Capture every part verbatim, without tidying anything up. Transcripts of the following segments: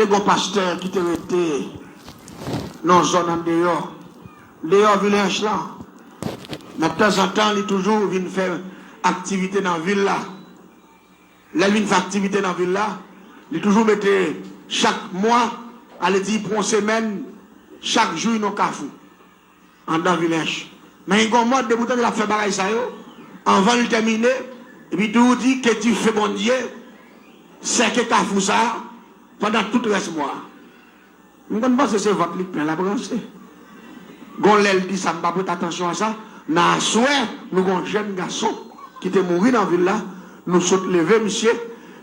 Te gon pastè ki te rete nan zòn andeyò, deyò Vilèch lan. Men tanzantan, li toujou vin fè aktivite nan vil la. Lè l vin fè aktivite nan vil la, li toujou mete chak mwa, ale di pou yon semèn, chak jou nan kafou anndan Vilèch. Men gen yon mòd, depi w tande l ap fè bagay sa yo, anvan l tèmine, epi tou di ke dife Bondye sèke kafou sa a pandan tout rès mwa a. M konn panse se vant li k plen l ap ranse. Gon lè l di sa, m pa prete atansyon a sa. Nan aswè, nou gon jèn gason ki te mouri nan vil la. Nou sot leve misye.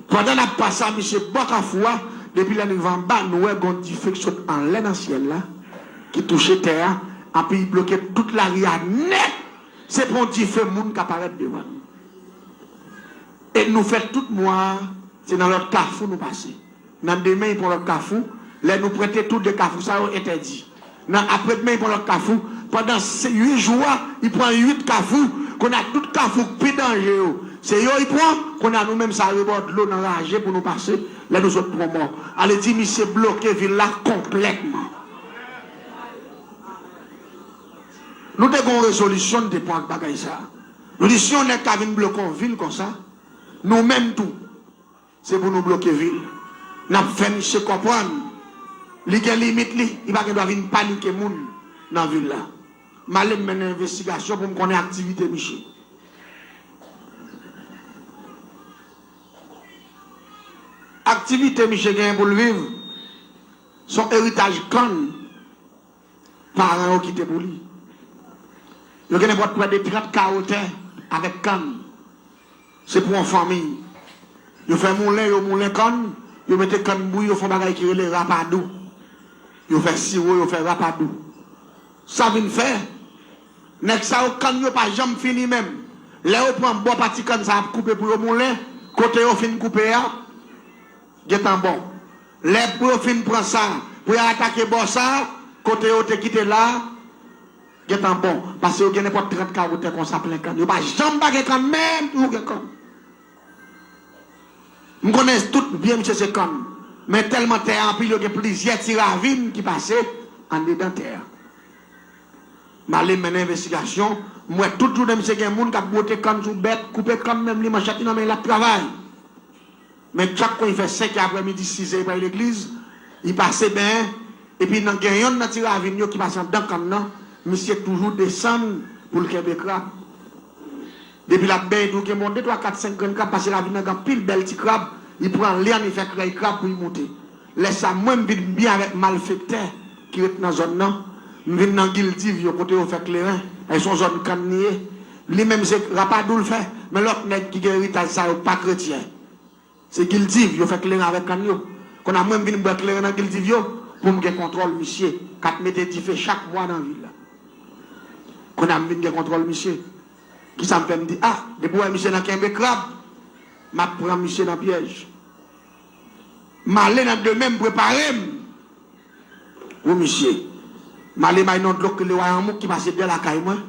Pandan n ap pase a misye bò kafou a, depi lè n rive anba, nou wè gon dife k sot anlè nan syèl la, ki touche tè a, anpi l bloke tout lari a nèt. Se pa yon dife moun ka parèt devan nou. E nou fè tout mwa a, se nan lòt kafou nou pase. Nan demen, li pran lòt kafou. Lè nou prete tou de kafou sa yo entèdi. Nan apre demen, li pran lòt kafou. Pandan se uit jou a, li pran uit kafou. Kounye a, tout kafou k pi danje yo, se yo li pran. Kounye a, nou menm sa rebò dlo nan raje pou nou pase. Lè nou sot pran mò, ale di misye bloke vil la konplètman. Nou te gen yon rezolisyon nou te pran ak bagay sa a. Nou di si yon nèg ka vin bloke yon vil konsa, nou menm tou, se pou nou bloke vil. N ap fè misye konprann li gen limit li, li pa gen dwa vin panike moun nan vil la. M ale m mennen envestigasyon pou m konnen aktivite misye. Aktivite misye genyen pou l viv, se yon eritaj kann paran yo kite pou li. Yo gen nenpòt prè de trant kawo tè avèk kann. Se pou yon fanmi. Yo fè moulen, yo moulen kann, yo mete kann bouyi, yo fè yon bagay ki rele rapadou. Yo fè siwo, yo fè rapadou. Sa vin fè, nèg sa yo, kann yo pa janm fini menm. Lè yo pran bò pati kann sa ap koupe pou yo moulen, kote yo fin koupe a, gentan bon. Lè pou yo fin pran sa, pou yo atake bò sa, kote yo te kite la, gentan bon. Paske yo gen nenpòt trant kawo tè konsa plen kann. Yo pa janm pa gen kann, menm tou gen kann. M konnen tout byen misye se kann. Men tèlman tè a anpil, yo gen plizyè ti ravin ki pase andedan tè a. M ale mennen envestigasyon, m wè tout jounen misye gen moun k ap bwote kann sou bèt, koupe kann menm li, manchèt li nan men l ap travay. Men chak kou li fè senkè aprèmidi, sizè, li pral legliz, li pase benyen, epi nan gen yonn nan ti ravin yo ki pase anndan kann nan, misye toujou desann pou l kenbe krab. Depi l ap benyen, tou gen bon de, twa, kat, senk grenn krab, paske ravin nan gen anpil bèl ti krab, li pran lyann, li fè krèy krab pou li moute. Lè sa, mwen, m vin byen avèk malfektè ki ret nan zòn nan. M vin nan Gildiv yo, kote yo fè kleren. E se yon zòn kann li ye. Li menm, se rapadou l fè. Men lòt nèg ki gen eritaj sa yo pa kretyen. Se Gildiv, yo fè kleren avèk kann yo. Kounye a, mwen, m vin bwè kleren nan Gildiv yo pou m gen kontwòl misye k ap mete dife chak mwa nan vil la. Kounye a, m vin gen kontwòl misye. Kisa m fè? M di, a, depi w wè misye nan kenbe krab, m ap pran misye nan pyèj. M ale nan demen, m prepare m pou misye. M ale may nan dlo k rele Wayanmouk ki pase dèyè lakay mwen.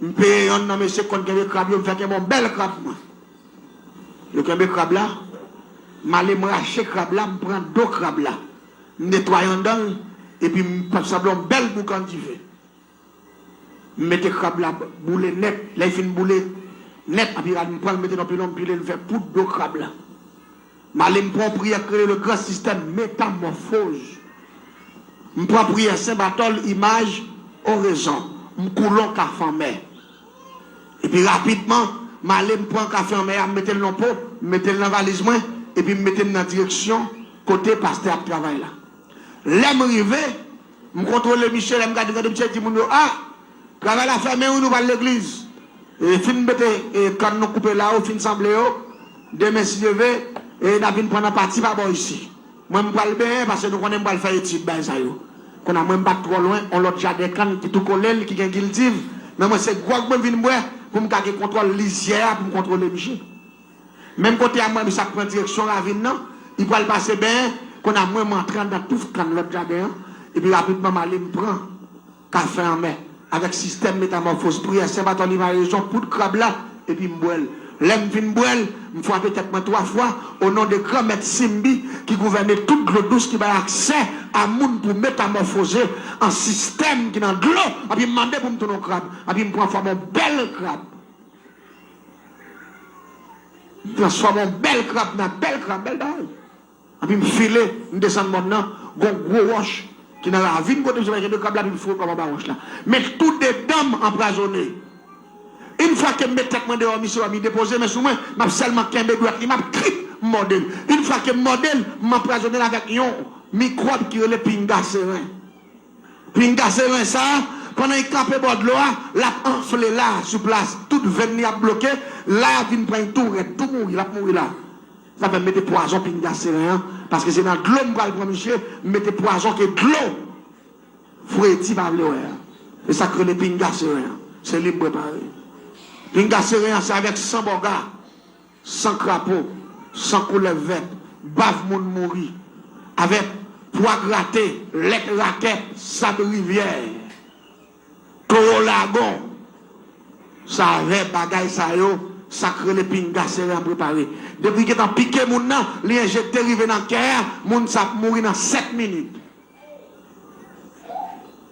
M peye yonn nan mesye k konn kenbe krab yo, m fè kenbe yon bèl krab mwen. Yo kenbe krab la, m ale m rache krab la, m pran do krab la. M netwaye anndan l, epi m fè sanble yon bèl boukan dife. M mete krab la boule nèt. Lè l fin boule nèt, anpi rad m pran l, m mete nan pilon, m pile l, m fè poud do krab la. M ale m pran yon priyè k rele le gran sistèm metamòfoz. M pran priyè Sen Batòl, imaj, orezon. M koule yon kafe anmè. Epi rapidman, m ale m pran kafe anmè a, m mete l nan po, m mete l nan valiz mwen, epi m mete m nan direksyon kote pastè ap travay la. Lè m rive, m kontwole misye, lè m gade, gade misye di moun yo, a, travay la fèmen wi, nou pral legliz. E fin mete, e, kann nou koupe la yo, fin sanble yo, demen si Dye vle, e n ap vin pran nan pati pa bò isi. Mwen, m pral benyen, paske nou konnen m pral fè etid bagay sa yo. Kounye a, mwen, m pa t twò lwen, yon lòt jaden kann ki tou kole l, ki gen Gildiv, men mwen, se gwòg mwen vin bwè, pou m ka gen kontwòl lizyè a, pou m kontwole misye. Menm kote a, mwen, misye ap pran direksyon ravin nan, li pral pase benyen, kounye a, mwen, m antre anndan touf kann lòt jaden an, epi rapidman, m ale, m pran kafe anmè, avèk sistèm metamòfoz, priyè Sen Batòli, rezon, poud krab la, epi m bwè l. Lè m fin bwè l, m frape tèt mwen twa fwa, o non de Granmèt Simbi ki gouvène tout dlo dous, ki bay aksè a moun pou metamòfoze an sistèm ki nan dlo, anpi m mande pou m tounen yon krab, anpi m pran fòm yon bèl krab. M transfòme yon bèl krab nan bèl krab, bèl bagay. Anpi m file, m desann mòn nan, gon gwo wòch ki nan ravin kote misye pral kenbe krab la, epi m foure krab anba wòch la. Men tou de dan m anpwazonnen. Yon fwa ke m met tèt mwen deyò, misye wè m, li depoze men sou mwen, m ap sèlman kenbe dwèt li, m ap trip, m mòde l. Yon fwa ke m mòde l, m anpwazonnen l avèk yon mikwòb ki rele pinga seren. Pinga seren sa a, pandan li kanpe bò dlo a, l ap anfle la, sou plas. Tout venn li ap bloke, la a vin pran li tou rèd, tou mouri, l ap mouri la. Sa fè m mete pwazon pinga seren an, paske se nan dlo m pral pran misye, m mete pwazon ke dlo fredi pa vle wè a. Se sa k rele pinga seren an. Se li m prepare. Pinga seren an, se avèk san bòga, san krapo, san koulèv vèt, bav moun mouri, avèk pwa grate, lèt rakèt, sab rivyè, towo lagon. Sa avè bagay sa yo, sa k rele pinga seren an prepare. Depi l gentan pike moun nan, li enjekte rive nan kè a, moun sa ap mouri nan sèt minit.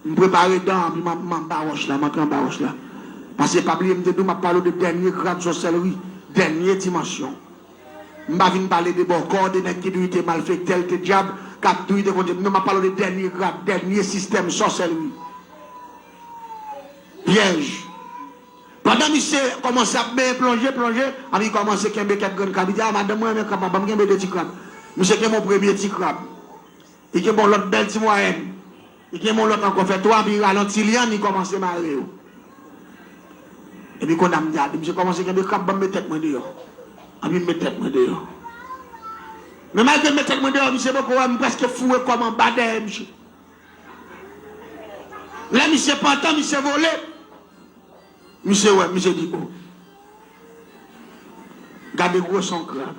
M prepare dan, epi m ap, m anba wòch la, m antre anba wòch la. Paske pa bliye m te di w, m ap pale w de dènye krab sòsèlri, dènye dimansyon. M pa vin pale de bòkò, de nèg ki dwe te malfektè, l te dyab, k ap dwe te konn Dye. Non, m ap pale w de dènye krab, dènye sistèm sòsèlri. Pyèj. Pandan misye kòmanse ap benyen, plonje, plonje, epi li kòmanse kenbe kèk grenn krab. Li di, "A, madanm mwen renmen krab, ban m kenbe de ti krab." Misye kenbe yon premye ti krab. Li kenbe yon lòt bèl ti mwayèn. Li kenbe yon lòt ankò, fè twa, epi li rale yon ti lyann, li kòmanse mare yo. Epi kounye a m di, "A, misye kòmanse kenbe krab, ban m met tèt mwen deyò." Epi m met tèt mwen deyò. Men malgre m met tèt mwen deyò, misye poko wè m, m prèske foure kò m anba dèyè misye. Lè misye pantan, misye vole. Misye wè, misye di, "O, gade gwosè yon krab."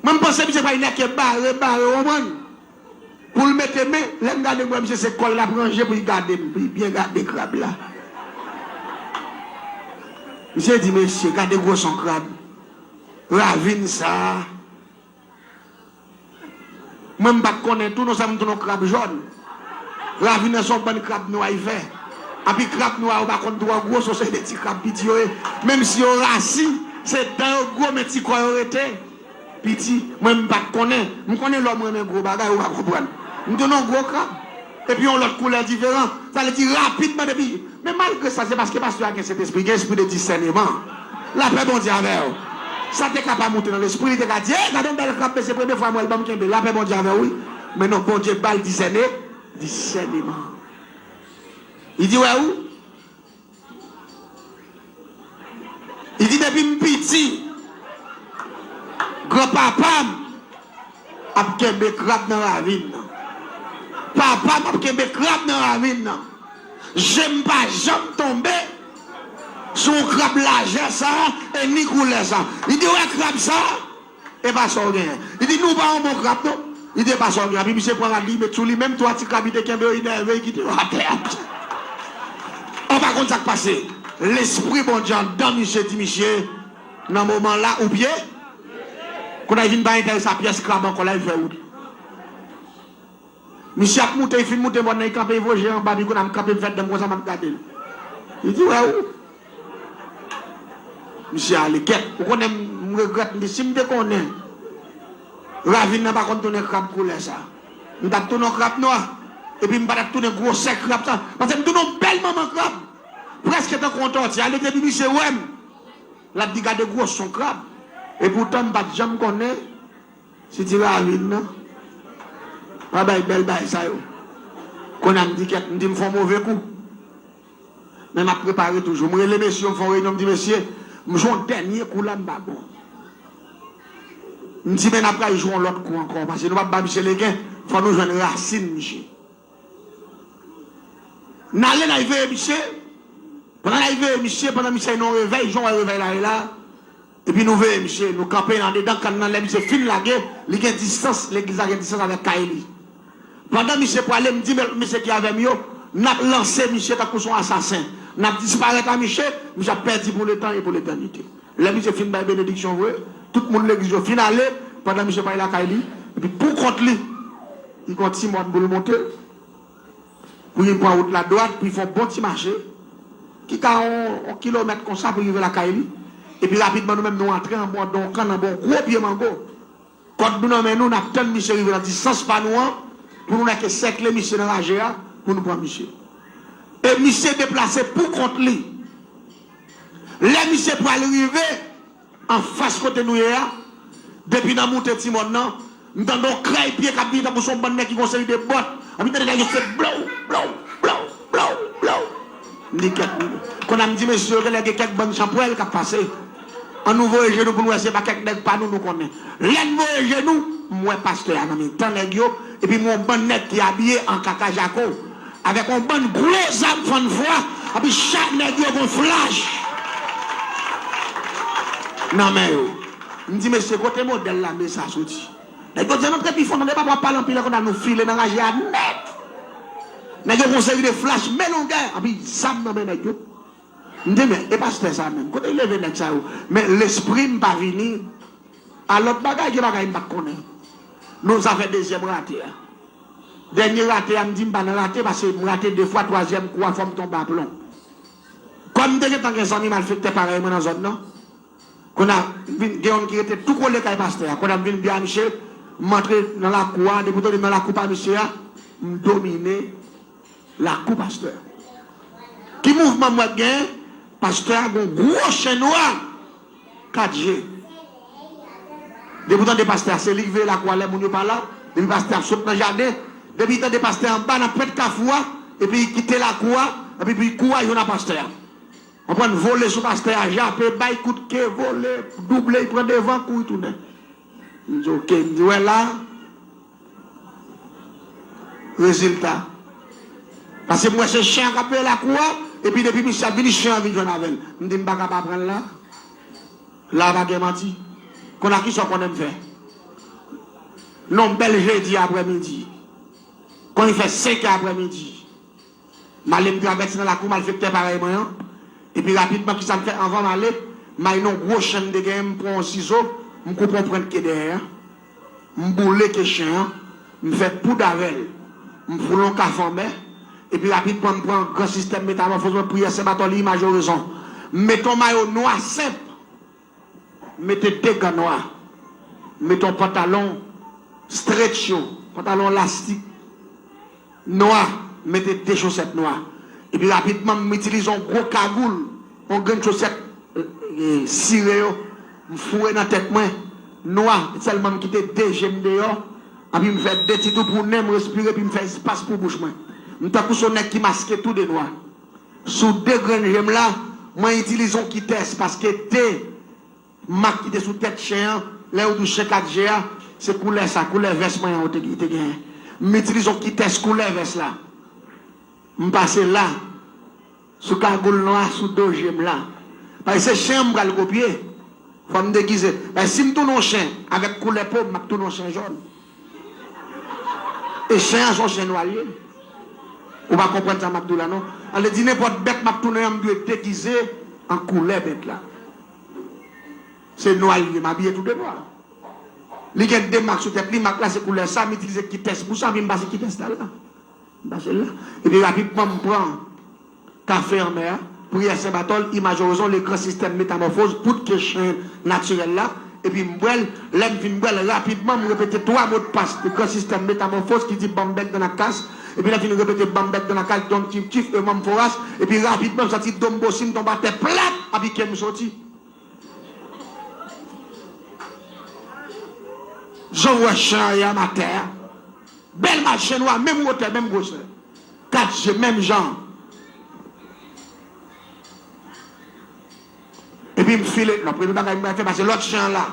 Mwen, m panse misye pral nèke bare, bare, w konprann? Pou l mete men, lè m gade, m wè misye se kò l l ap ranje pou l gade m, pou l byen gade krab la. Misye di, "Mesye, gade gwosè yon krab. Ravin sa a." Mwen, m pa t konnen tou, non, sa m tounen yon krab jòn. Ravin nan se yon bann krab nwa y fè. Epi krab nwa yo pa konn twò gwo, se yon seri de ti krab piti yo ye. Menm si yo rasi, se dan yo gwo, men ti kò yo rete piti. Mwen, m pa t konnen. M konnen lòm renmen gwo bagay, ou pa konprann. M tounen yon gwo krab. Epi yon lòt koulè diferan. Sa vle di rapidman depi Men malgre sa, se paske pastè a gen Sentespri, gen espri de disèneman. Lapè Bondye avè w. Sa te ka pa moute nan lespri, li te ka di, "Ey, gade yon bèl krab, men se premye fwa m wè l, ban m kenbe l." Lapè Bondye avè w, wi. Men non, Bondye ba l disène, disèneman. Li di, "Wè ou?" Li di, "Depi m piti, granpapa m ap kenbe krab nan ravin nan. Papa m ap kenbe krab nan ravin nan. Je m pa janm tonbe sou yon krab lajè sa a e ni koulè sa a." Li di, "Ou wè krab sa a? E pa sa w genyen." Li di, "Nou pa yon bon krab, non." Li di, "E pa sa w genyen." Epi misye pran rad li, met sou li, menm twa ti krab li te kenbe yo, li nève, li kite yo atè a. Ou pa konn sa k pase. Lespri Bondye anndan misye di misye, nan moman la, ou pye. Kounye a, li vin pa enterese a pyès krab ankò, la, li fè wout. Misye ap moute, li fin moute mòn nan, li kanpe, li voye je anba, epi kounye a, m kanpe, m fè dan m konsa, m ap gade l. Li di, "Wè ou?" Misye ale kèt. Ou konnen, m, m regrèt, m di, "Si m te konnen ravin nan pa konn tounen krab koulè sa, m t ap tounen yon krab nwa, epi m pa t ap tounen gwosè krab sa, paske m tounen yon bèl manman krab, prèske tankou yon tòti." Ale, depi misye wè m, l ap di, "Gade gwosè yon krab." Epoutan, m pa t janm konnen si ti ravin nan pa bay bèl bagay sa yo. Kounye a, m di, "Kèt," m di, "M fè yon move kou." Men m ap prepare toujou. M rele mesye yo, m fè yon reyinyon, m di, "Mesye, m jwe yon dènye kou la, m pa bon." M di, "Men n ap pral jwe yon lòt kou ankò, paske nou p ap ba misye legen, fò nou jwenn rasin misye." N ale, n al veye misye. Pandan n al veye misye, pandan misye nan yon revèy, jan w wè revèy la ye la, epi nou veye misye, nou kanpe andedan kann nan, lè misye fin lage, li gen distans, legliz la gen distans avèk kay li. Pandan misye prale, m di, "Men mesye ki avè m yo, N ap lanse misye tankou se yon asasen. N ap disparèt a misye, misye ap pèdi pou letan e pou letènite. Lè misye fin bay benediksyon vre, tout moun legliz yo fin ale, pandan misye pral lakay li, epi pou kont li, li gen yon ti mòn pou l monte, pou li pran wout la dwat, pou li fè yon bon ti mache, ki ka yon, yon kilomèt konsa pou li rive lakay li. Epi rapidman nou menm nou antre anba yon kann, anba yon gwo pye mango. Kòd nou nan men nou, n ap tann misye rive nan distans pa nou an, pou nou nèk sèkle misye nan raje a, pou nou pran misye. E misye deplase pou kont li. Lè misye pral rive anfas kote nou ye a, depi nan moute ti mòn nan, m tande yon krèy pye k ap vini tankou se yon bann nèg ki gen yon seri de bòt. Anpi tande nèg yo se blow, blow, blow, blow, blow. M di kèk, kounye a m di mesye yo genlè gen kèk bann chanpwèl k ap pase. Ann nou voye je nou pou n wè si se pa kèk nèg pa nou nou konnen. Lè n voye je nou, m wè pastè a nan mitan nèg yo, epi m wè yon bann nèg ki abiye an kaka jako, avèk yon bann gwo zam fann fwa, epi chak nèg yo gen flach nan men yo. M di, "Mesye, kote modèl lame sa soti?" Nèg yo di, "Ann antre pi fon, tande papa, w ap pale anpil, konn nou file nan raje a nèt." Nèg yo gen yon seri de flach, men longè, epi zam nan men nèg yo. M di, "Men, e pastè sa menm, kote l leve nèg sa yo?" Men lespri m pa vini a lòt bagay, gen bagay m pa t konnen. Nou zafè dezyèm rate a. Dènye rate a, m di m pa nan rate, paske m rate de fwa, twazyèm kou a, fò m tonbe aplon. Kòm m te gentan gen zanmi malfektè parèy mwen nan zòn nan, kounye a, vin, gen youn ki rete tou kole kay pastè a. Kounye a, m vin di a misye, m antre nan lakou a, depi w tande m nan lakou pa misye a, m domine lakou pastè a. Ki mouvman m wè k genyen? Pastè a gen yon gwo chen nwa, kat je. Depi w tande pastè a, se li k veye lakou a lè moun yo pa la. Depi pastè a ap sot nan jaden, depi l tande pastè a anba nan pwent kafou a, epi li kite lakou a, epi li kouri jwenn a pastè a. Konprann, vole sou pastè a, jape, bay kout ke, vole, double, li pran devan, kouri tounen. M di, "Oke," m di, "Wè la, rezilta." Paske m wè se chen an k ap veye lakou a, epi depi misye ap vini, chen an vin jwenn avè l. M di, "M pa ka pa pran l la." La pa gen manti. Kounye a, kisa w konnen m fè? Nan yon bèl jedi aprèmidi, kon li fè senk è aprèmidi, m ale, m travèse nan lakou malfektè parèy mwen an. Epi rapidman, kisa m fè anvan m ale? M al nan yon gwo chen m te genyen, m pran yon sizo, m koupe yon pwent ke dèyè a. M boule ke chen an, m fè poud avè l. M foule yon kafou anmè. Epi rapidman, m pran gran sistèm metamòfoz mwen, priyè Sen Batòli, imaj orezon. M mete yon mayo nwa senp. M mete de gan nwa. M mete yon pantalon stretch yo, pantalon lastik nwa, m mete de chosèt nwa. Epi rapidman, m itilize yon gwo kagoul, yon grenn chosèt, e, sire yo, m foure nan tèt mwen, nwa, sèlman m kite de je m deyò, epi m fè de ti tou pou nen m respire, epi m fè espas pou bouch mwen. M tankou se yon nèg ki maske tou de nwa. Sou de grenn je m la, mwen itilize yon kitès, paske de mak ki te sou tèt chen an, lè yo di w chen kat je a, se koulè sa, koulè vès mwen an, ou te, te genyen. M itilize yon kitès koulè vès la. M pase la, sou kagoul nwa, sou do je m la. Paske se chen an m pral kopye. Fò m degize. Paske si m tounen yon chen avèk koulè po m, m ap tounen yon chen jòn. E chen an se yon chen nwa l ye. Ou pa konprann sa m ap di w la, non? Sa vle di nenpòt bèt m ap tounen an, m dwe degize an koulè bèt la. Se nwa l ye, m abiye tou de nwa. Li gen de mak sou tèt li, mak la se koulè sa, m itilize kitès pou sa, epi m pase kitès la la. M pase l la. Epi rapidman, m pran kafe anmè a, priyè Sen Batòl, imaj orezon, le gran sistèm metamòfoz, poud ke chen natirèl la, epi m bwè l. Lè m fin bwè l, rapidman, m repete twa modpas gran sistèm metamòfoz ki di, "Ban m bèk dan la kas." Epi lè m fin repete, "Ban m bèk dan la kas", don tif tif, e manm foras, epi rapidman, m santi do m bosi, m tonbe atè plat, epi ke m soti. Jan w wè chen an ye a m atè a. Bèl mal chen nwa, menm wotè, menm gwosè. Kat je, menm jan. Epi m file, non, premye bagay m fè, pase lòt chen an la.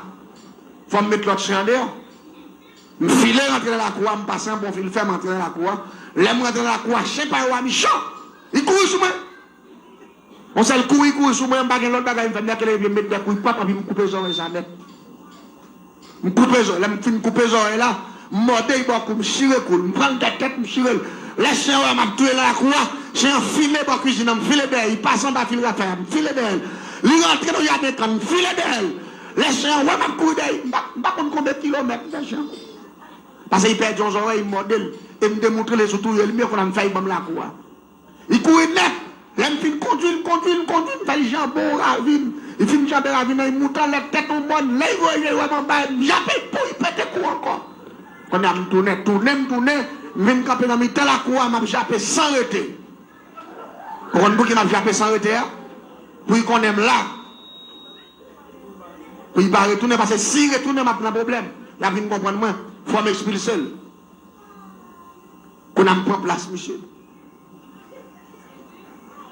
Fò m met lòt chen an deyò. M file rantre nan lakou a, m pase anba yon fil fè, m rantre nan lakou a. Lè m rantre nan lakou a, chen pa yo a mechan. Li kouri sou mwen. Yon sèl kouri, kouri sou mwen, m pa gen lòt bagay m fè, m leve pye m met de kouri pap, epi m koupe zòrèy sa nèt. M koupe zòrèy, lè m fin koupe zòrèy la, m mòde l bò kou, m chire kou l, m pran l tèt tèt, m chire l. Lè chen an wè m ap touye nan lakou a, chen an file bò kwizin nan, m file dèyè, li pase anba fil rafè a, m file dèyè l. Li rantre nan jaden kann, m file dèyè l. Lè chen an wè m ap kouri dèyè, m pa, m pa konn konbyen kilomèt m fè chen an kouri. Paske li pèdi yon zòrèy, m mòde l, e m demontre l sou touye l, m yo konn ap fè l ban m lakou a. Li kouri nèt. Lè m fin kondui l, m kondui l, m kondui l, m fè l janbe yon ravin. Li fin janbe ravin nan, li moute anlè tèt yon mòn. Lè li voye je l wè m anba, m jape pou li pete kou ankò. Kounye a m tounen, tounen, m tounen, m vin kanpe nan mitan lakou a, m ap jape san rete. Ou konn pouki m ap jape san rete a? Pou li konnen m la. Pou li pa retounen, paske si li retounen, m ap nan pwoblèm. L ap vin konprann mwen. Fò m ekspilse l. Kounye a m pran plas misye.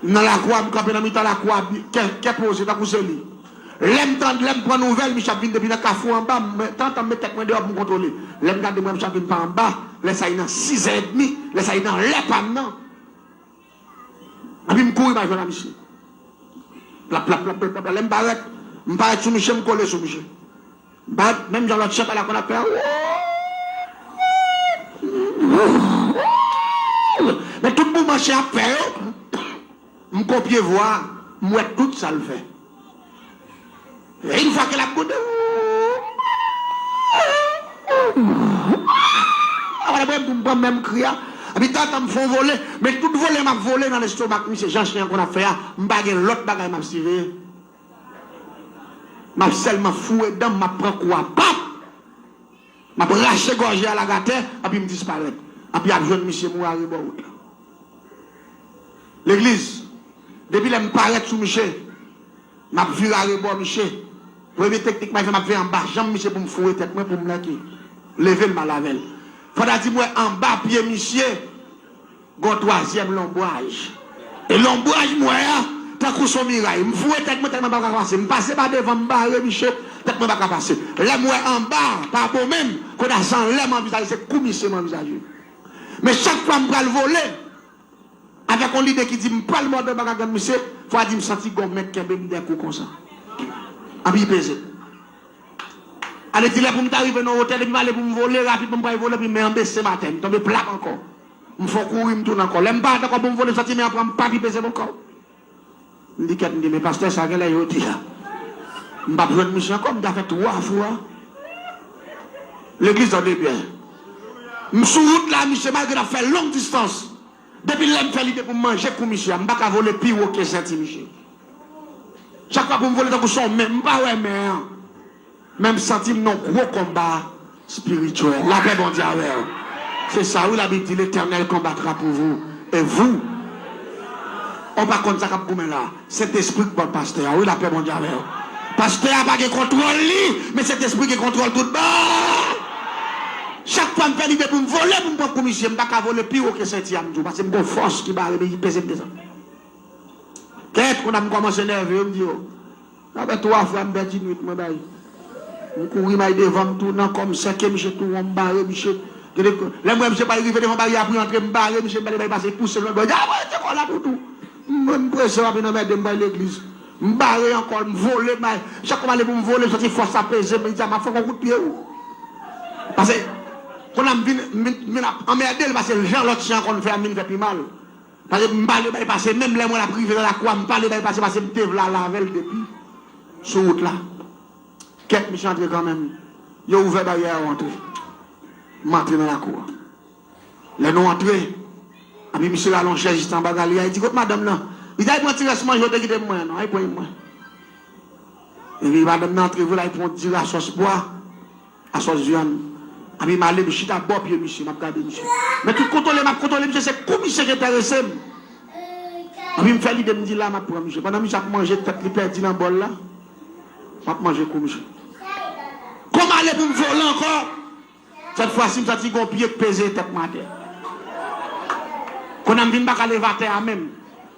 M nan lakou a, m kanpe nan mitan lakou a, kè, kè poze, tankou se li. Lè m tande, lè m pran nouvèl, misye ap vin depi nan kafou anba, m, tantan m met tèt mwen deyò pou m kontwole. Lè m gade, m wè misye ap vin pa anba, lè sa li nan sizè edmi, lè sa li nan lè pa m nan. Epi m kouri, m al jwenn a misye. Plap, plap, plap, plap, plap, lè m parèt, m parèt sou misye, m kole sou misye. Bat, menm jan lòt chen pa la konn ap fè. Men tout mouvman chen ap fè yo, m kopye vwa, m wè tout sa l fè. E yon fwa ke l ap goude, apre m pran menm kri a, epi tantan m fè yon vole, men tout vole m ap vole nan lestomak misye, jan chen an konn ap fè a, m pa gen lòt bagay m ap siveye. M ap sèlman foure dan m, m ap pran kou a, pap! M ap rache gòje a lage atè, epi m disparèt. Epi ap jwenn misye mouri arebò wout la. Legliz, depi lè m parèt sou misye, m ap vire arebò misye. Premye teknik m ap fè, m ap veye anba janm misye pou m foure tèt mwen, pou m lèke. Leve l m al avè l. Fò ta di m wè anba pye misye, gon twazyèm lonbraj. E lonbraj m wè a, tankou s on miray. M foure tèt mwen, tèt mwen pa ka pase. M pase pa devan, m bare misye, tèt mwen pa ka pase. Lè m wè anba, pa bon menm, kounye a se anlè m anvizaje, se kou misye m anvizaje. Men chak fwa m pral vole, avèk yon lide ki di m pral mòde anba gagann misye, fò a di m santi gon men k kenbe m de kou konsa. Anpi peze. Ale di lè pou m ta rive nan wotè, depi m ale pou m vole, rapidman m pral vole, epi men an bese m atè, m tonbe plat ankò. M fè yon kouri, m tounen ankò. Lè m parèt ankò pou m vole, m santi men an pran m, pap, li peze m ankò. M di kèt, m di, men pastè sa genlè yo di a. M p ap jwenn misye ankò, m ta fè twa fwa. Legliz, tande byen. M sou wout la, misye, malgre n ap fè long distans. Depi lè m fè lide pou m manje kou misye a, m pa ka vole pi wo ke senti misye. Chak fwa pou m vole tankou s on men, m pa wè men an. Men m santi m nan gwo konba espirityèl. Lapè Bondye avè w. Se sa wi, Labib di, L'Éternel combattra pour vous, et vous. Ou pa konn sa k ap goumen la. Sentespri k ba w pastè a wi, lapè Bondye avè w. Pastè a pa gen kontwòl li, men Sentespri gen kontwòl tout bò. Chak fwa m fè lide pou m vole, pou m pran kou misye, m pa ka vole pi wo ke senti a, m di w, paske m gon fòs ki bare m e ki peze m desann. Kèt, kounye a m kòmanse nève yo, m di yo, sa fè twa fwa m pèdi nwit mwen bay. M kouri m al devan, m tounen ankò, m sèke misye tou won, m bare misye. Gade, lè m wè misye pral rive devan baryè a pou l antre, m bare misye, m pale bay pase, pouse l lòt bò. Li di, "A, mwen rete kò la toutou." M, m prese, w ap vin anmède m, m pral legliz. M bare ankò, m vole, m al, chak fwa m ale pou m vole, m santi fòs la peze m, li di, "A, m ap fè w yon kout pye wi." Paske, kounye a m vin, m vin, m vin ap anmède l, paske jan lòt chen an konn fè a, m vin fè pi mal. Paske m pale bay pase, menm lè m wè l ap rive nan lakou a, m pale bay pase, paske m te vle al avè l depi sou wout la. Kèt, misye antre kanmenm. Yo ouvè baryè a, yo antre. M antre nan lakou a. Lè nou antre, epi misye rale yon chèz jis anba galri a, li di, "Kot madanm nan?" Li di, "Al pran ti rès manje w te kite pou mwen an non, al pran mwen." Epi madanm nan antre vre, l al pran yon diri a sòs pwa. A sòs vyann. Epi m ale, m chita bò pye misye, m ap gade misye. Men tout kontwole m ap kontwole misye, se kou misye ki enterese m. Epi m fè lide, m di, "La, m ap pran misye." Pandan misye ap manje tèt li pèdi nan bòl la, m ap manje kou misye. Kou m ale pou m vole ankò, sèt fwa si, m santi gon pye k peze tèt mwen atè. Kounye a m vin pa ka leve atè a menm.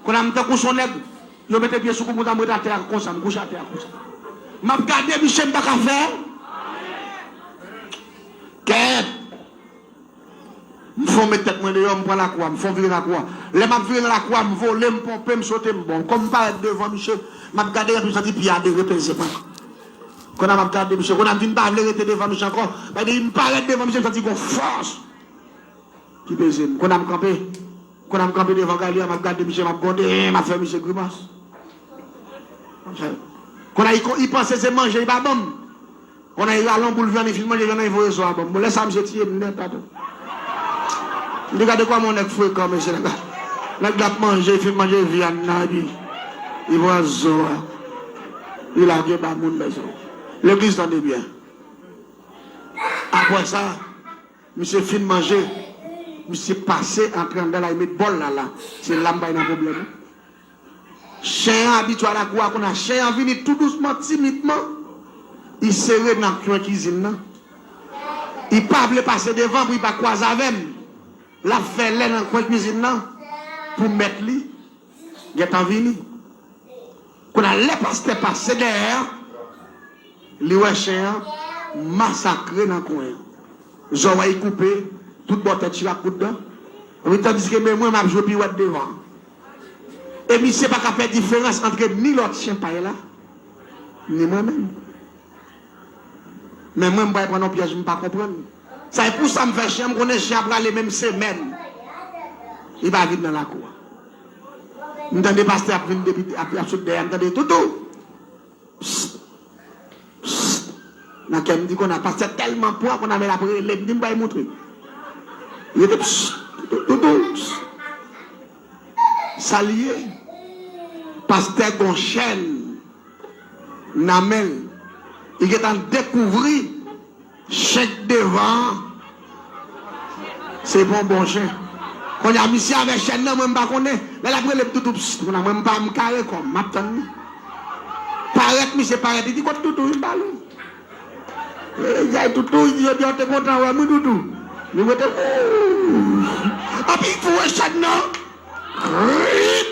Kounye a m tankou s on nèg, yo mete pye sou kou m konsa, m ret atè a konsa, m kouche atè a konsa. M ap gade misye, m pa ka fè. Kèt! M fè yon met tèt mwen deyò, m pran lakou a, m fè yon vire lakou a. Lè m ap vire nan lakou a, m vole, m ponpe, m sote, m bon. Kòm m parèt devan misye, m ap gade, epi m santi pye a de repeze mwen. Kounye a m ap gade misye, kounye a m vin pa vle rete devan misye ankò. Paske depi m parèt devan misye, m santi gon fòs. ki peze m. Konn a m kanpe. Konn a m kanpe devan Gali a, m ap gade misye, m ap gwonde, m ap fè misye grimas. Konn a li panse se manje li pa ban m. Konn a li rale yon boul vyann, li fin manje vyann nan, li voye zo a ban m. Bon, lè sa a, misye tiye m nèt atò. M di gade kòman yon nèg frekan, mesye, nèg la. Nèg la ap manje, li fin manje vyann nan, epi li pran zo a. Li lage ba moun, mesye. Legliz, tande byen. Apre sa, misye fin manje, misye pase antre anndan la, li met bòl la la. Se la m bay nan pwoblèm. Chen an abitye a lakou a, konn a chen an vini tou dousman, timidman. Li sere nan kwen kizin nan. Li pa vle pase devan pou li pa kwaze avè m. L ap fè lè nan kwen kizin nan pou mèt li gentan vini. Kounye a, lè pastè pase dèyè a, li wè chen an masakre nan kwen an. Zòrèy koupe, tout bò tèt chire ak kout dan. Wi, tandiske men mwen, m ap jwe piwèt devan. E misye pa ka fè diferans ant ni lòt chen pay la, ni mwen menm. Men mwen, m pral pran nan pyèj m pa konprann. Sa e pou sa m fè chen an, m konnen chen an prale menm semèn. Li pa vin nan lakou a. M tande pastè ap vin depi, ap, ap sot dèyè, m tande toutou. Psst. Psst. Nan kè m di konn a pastè tèlman pran konn a men l ap rele m di m bay moutre. Rete psst. Toutou psst. Sa l ye? Pastè gon chèn nan men l. Li gentan dekouvri chen k devan an. Se pa yon bon chen. Kounye a, misye avè chèn nan, mwen m pa konnen. Lè l ap rele m toutou, psst, kounye a, mwen m pa, m kare kò m, m ap tann li. Parèt, misye parèt, li di, "Kot toutou?" M pale. E, gay toutou, li di, "Jodi a, w te kontan wè m, wi, toutou." Li rete, ooh. Anpi, li foure chèn nan. Krik!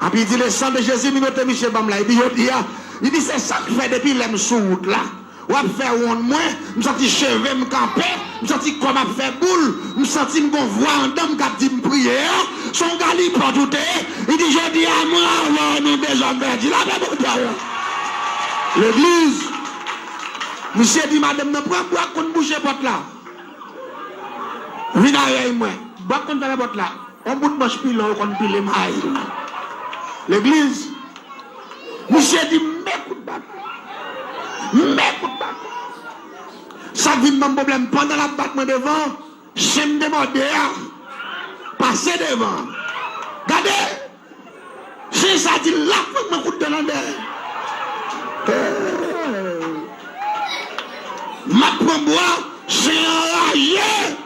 Anpi, li di, "Le sang de Jésus, minote misye ban m la." Li di, "Jodi a," li di, "se sa k fè depi lè m sou wout la." W ap fè wonn mwen, m santi cheve m kanpe, m santi kò m ap fè boul, m santi m gon vwa anndan m k ap di m priye a, se yon galipòt ou te ye. Li di, "Jodi a, mwen avè w, nou dezòm pèdi." Lapè Bondye avè w. Legliz, misye di madanm nan, "Pran bwa k konn bouche pòt la. Vin avè mwen." Bwa k konn fèmen pòt la. Yon bout manch pilon yo konn pile may. Legliz, misye di, "Men kout baton. Men kout baton." Sa k vin ban m pwoblèm, pandan l ap bat mwen devan, chen m te mòde a pase devan. Gade! Chen sa di l ap pran mwen kout dan nan dèyè. M ap pran bwa, chen an raje.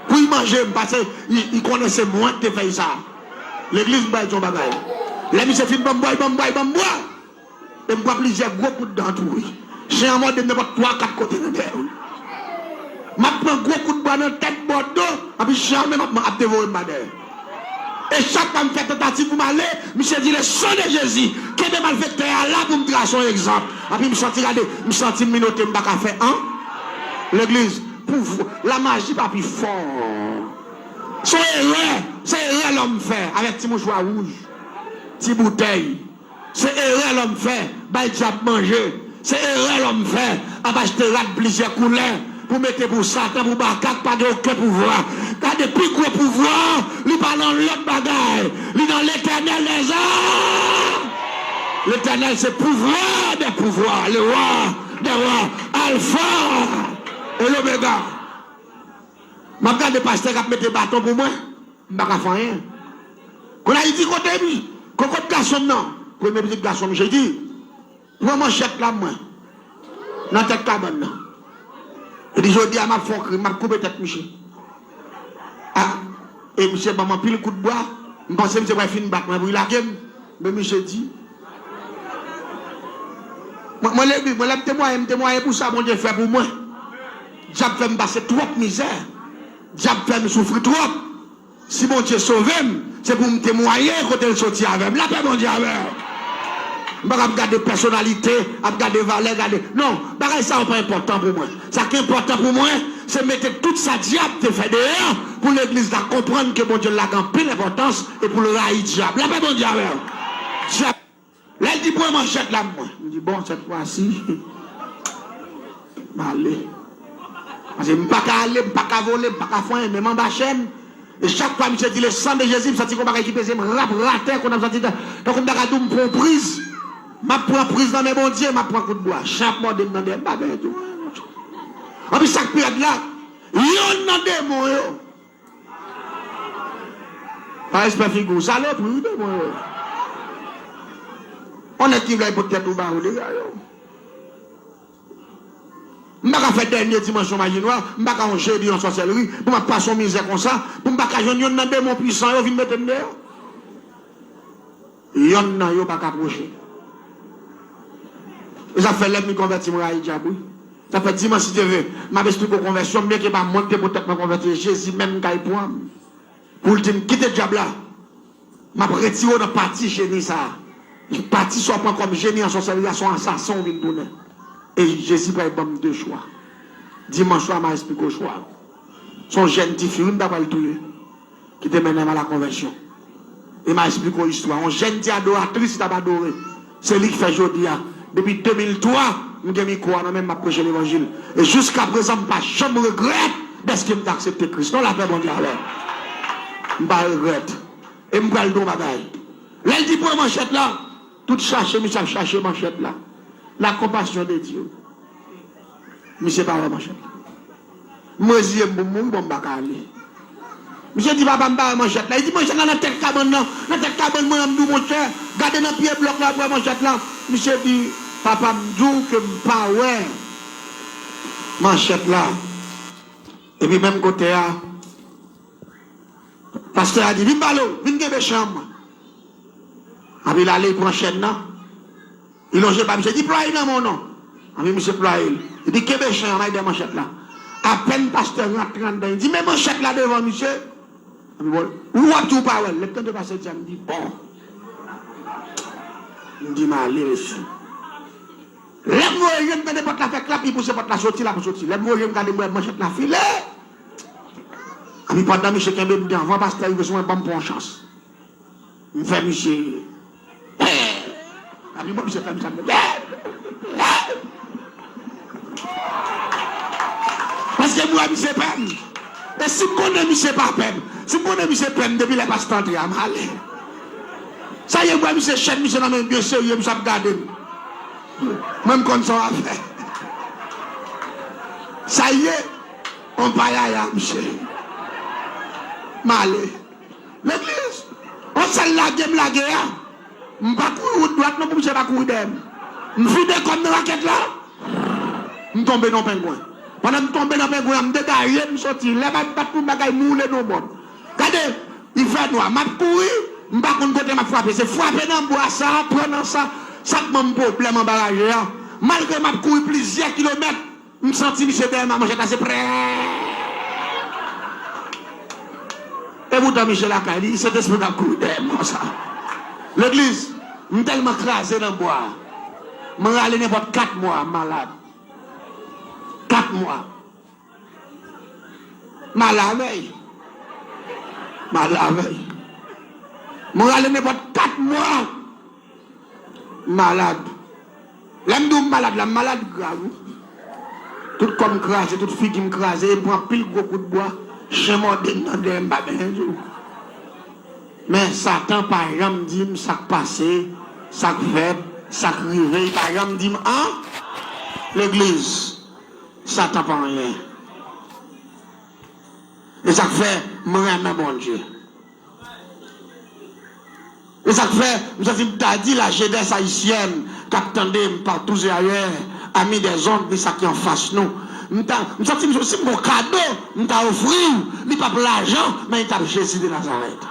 Pou l manje m, paske li, li konnen se mwen k te fè l sa. Legliz, m pral di yon bagay. Lè misye fin ban m bwa, li ban m bwa, li ban m bwa. E m pran plizyè gwo kout dan tou, wi. Chen an mòde m nenpòt twa, kat kote nan dèyè, wi. M ap pran gwo kout bwa nan tèt, bò do, anpi chen an menm ap, ap devore m pa dèyè. E chak fwa m fè tantativ pou m ale, misye di, "Le sang de Jésus, kenbe malfektè a la pou m trase yon egzanp." Anpi m santi, gade, m santi m minote, m pa ka fè an. Legliz, pou, lamaji pa pi fò. Se yon erè, se erè lòm fè avèk ti mouchwa wouj, ti boutèy. Se erè lòm fè, bay dyab manje. Se erè lòm fè, ap achte rad plizyè koulè pou mete pou Satan, pou makak, pa gen okenn pouvwa. Gade, pi gwo pouvwa, li pa nan lòt bagay. Li nan Letènèl dèzam. Letènèl se pouvwa dè pouvwa, le wa dè wa, Alfa e Lomega. M ap gade pastè k ap mete baton pou mwen. M pa ka fè anyen. Kounye a, li di, "Kote mi? Kokot gason m nan?" Premye pitit gason m, misye di, "Pran manchèt la, mwen, nan tèt kabann nan." Li di, "Jodi a, m ap fè yon krim, m ap koupe tèt misye." A, e misye ban m anpil kout bwa, m panse misye pral fin bat mwen pou li lage m. Men misye di, mwen, mwen, lè, mwen, lè m temwaye, m temwaye pou sa Bondye fè pou mwen. Dyab fè m pase twòp mizè. Dyab fè m soufri twòp. Si Bondye sove m, se pou m temwaye kote l soti avè m. Lapè Bondye avè w. M pa ap gade pèsonalite, ap gade valè, gade. Non, bagay sa yo pa enpòtan pou mwen. Sa ki enpòtan pou mwen, se mete tout sa dyab te fè deyò, pou legliz la konprann ke Bondye l la gen anpil enpòtans e pou l rayi dyab. Lapè Bondye avè w. Dyab, lè l di, "Pran manchèt la, mwen." M di, "Bon, cette fois-ci, m ale." Paske m pa ka ale, m pa ka vole, m pa ka fè anyen, men m anba chèn. E chak fwa misye di le sang de Jésus, m santi gon bagay ki peze m rap atè, konn ap santi tan, tankou m ta ka di w m pran yon priz. M ap pran priz nan men Bondye, m ap pran kout bwa. Chen ap mòde m nan dèyè, m pa benyen di w anyen, monchè. Anpi sa k pi rèd la, yonn nan demon yo, pa respè figi w, salopri wi demon yo. On nèg ki vle al pot tèt ou ba ou deja yo. M pa ka fè dènye dimansyon maji nwa, m pa ka yon jedi yon sòsèlri, pou m ap pase yon mizè konsa, pou m pa ka jwenn yonn nan demon pwisan yo vin mete m deyò. Yonn nan yo pa ka pwoche. E sa fè lè m konvèti m rayi dyab wi. Sa fè dimanch si Dye vle, m ap esplike w konvèsyon m, byenke pa mwen ki te pot tèt mwen konvèti, e Jezi menm m kay pran m. Pou l di m kite dyab la. M ap retire w nan pati jeni sa a. Pati sa w pran kòm jeni an sòsèlri a, se yon asasen w vin tounen. E Jezi pral ban m de chwa. Dimanch swa, m a esplike w chwa. Se yon jèn tifi wi m ta pral touye, ki te mennen m a la konvèsyon. E m a esplike w istwa. Yon jèn ti adoratris ki t ap adore. Se li ki fè jodi a. Depi de mil twa, m gen mikwo a nan men m, m ap preche levanjil. E jiska prezan, m pa janm regrèt dèske m te aksepte Kris. Non, lapè Bondye avè w. M pa regrèt. E m pral di w yon bagay. Lè l di pran manchèt la, tout chache misye ap chache manchèt la. La compassion de Dieu. Misye pa wè manchèt la. M reziye m pou m mouri, bon, m pa ka ale. Misye di, papa, m pa wè manchèt la. Li di, manchèt la nan tèt kabann nan. Nan tèt kabann mwen an, m di w, monchè, gade nan pye blòk la, w ap wè manchèt la. Misye di, papa, m di w ke m pa wè manchèt la. Epi menm kote a, pastè a di, vin pale w, vin kenbe chen an. Epi l ale, l pran chèn nan. Li lonje ba misye, di, plwaye nan men w non. Anpi misye plwaye l. Li di, kenbe chen an, m al dèyè manchèt la. Apèn pastè rantre anndan, li di, men manchèt la devan misye. Anpi bon, ou ap di w pa wè l. Lè m tande pastè di sa, m di, bon. M di, m ale, mesye. Lè m voye je m, tande pòt la fè klap, li pouse pòt la soti, l ap soti. Lè m voye je m, gade m wè manchèt la file. Anpi pandan misye kenbe m devan, pastè rive sou mwen, ban m pran yon chans. M fè misye. Anpi bon, misye fè m sa. Paske m wè misye pè m. E si m konnen misye pa pè m, si m konnen misye pè m depi lè pastè antre a, m ale. Sa ye, m wè misye chèn misye nan men, byen serye, misye ap gade m. Mwen, m konn sa w ap fè. Sa ye, on payaya, misye. M ale. Legliz, on sèl lage m lage a. M pa kouri wout dwat non pou misye pa kouri dèyè m. M vide kò m nan rakèt la. M tonbe nan pengwen. Pandan m tonbe nan pengwen an, m degaje, m soti. Lè m ap bat pou m bagay, m woule nan bò m. Gade, li fè nwa. M ap kouri, m pa konn kote m ap frape. Se frape nan bwa sa, pran nan sa, sa k ban m pwoblèm anba raje a. Malgre m ap kouri plizyè kilomèt, m santi misye dèyè m a manchèt la, se prè. Epoutan misye lakay li, Sentespri t ap kouri dèyè m konsa. Legliz, m tèlman kraze nan bwa a. M rale nenpòt kat mwa, m malad. Kat mwa. M ale avè l. M ale avè l. M rale nenpòt kat mwa. M malad. Lè m di w m malad la, m malad grav wi. Tout kò m kraze, tout figi m kraze, e m pran anpil gwo kout bwa, chen mòde m nan dèyè, m pa benyen di w. Men Satan pa janm di m sa k pase, sa k fèt, sa k rive, li pa janm di m an. Legliz, Satan pa anyen. E sa k fè m renmen Bondye. E sa k fè, m santi m ta di la jeunesse haïtienne k ap tande m partout et ailleurs, amis des ondes, ni sa ki anfas nou. M ta, m santi m, si m gon kado, m ta ofri w, li p ap lajan, men li t ap Jezi de Nazarèt.